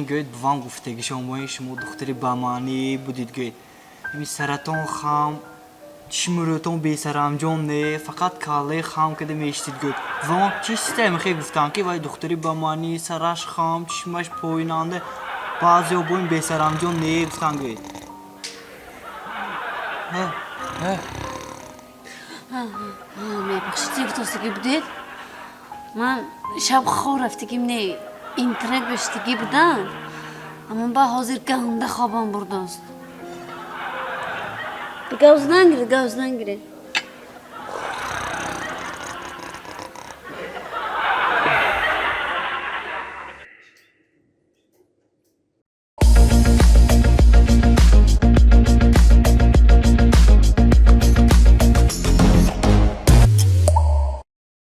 Лекин, гӯед, бувам гуфтагишон мои шумо духтари бамаънӣ будид, гӯед. Ҳамин саратон хам, чишму рӯтон бесаранҷом не, фақат каллаи хам када меиштид, гӯед. Бувам чиста мехе гуфтам, ки вай духтари бамаънӣ, сараш хам, чишмаш поинанда, баъзео боин бесаранҷом не гуфтан, гӯед. Ҳа, ҳа. Мебахшид, чӣ гуфтостагӣ будед? Ман шаб хоб рафтагим не, интернет бештагӣ будам, аммо ба ҳозир ганда хобам бурдост. Гавз нангиред, гавз нангиред.